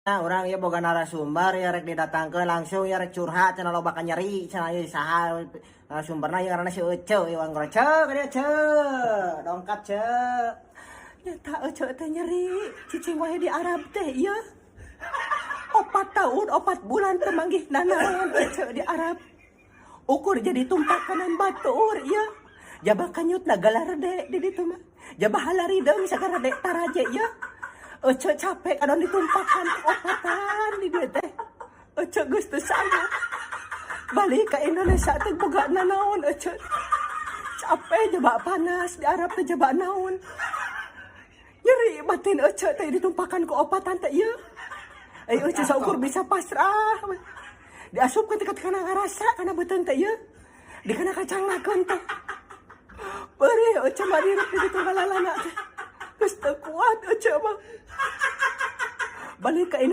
Urang ieu boga narasumber ya, rek didatangkeun langsung ya, rek curhat cenah, loba nyeri cenah. Ieu saha narasumberna ieu? Ngaranna si Ece ieu. Urang ce ka dieu, Ce, dongkap, Ce. Nyata Ece teh nyeri cicing wae di Arab teh ieu 4 tahun 4 bulan teu manggih nanaon. Ece di Arab ukur jadi tumpakanan batur ieu, jaba kanyutna galarede di ditu mah, jaba halarideung sagarede taraje ieu. Ece capek kadon ditumpakan opatan di dieu teh. Ece geus teu sanggup balik ke Indonesia teh, boga nanaon. Ece capek, jaba panas di Arab teh, jaba naon, nyeri batin Ece teh ditumpakan ku opatan teh ieu. Eh, Ece saukur bisa pasrah, diasupkeun teh kana ngarasa kana beuteung teh ieu, di kana kacangnakeun teh perih. Ece mah direp di ditu ngalalana teh, geus teu kuat Ece mah balik ke Indonesia.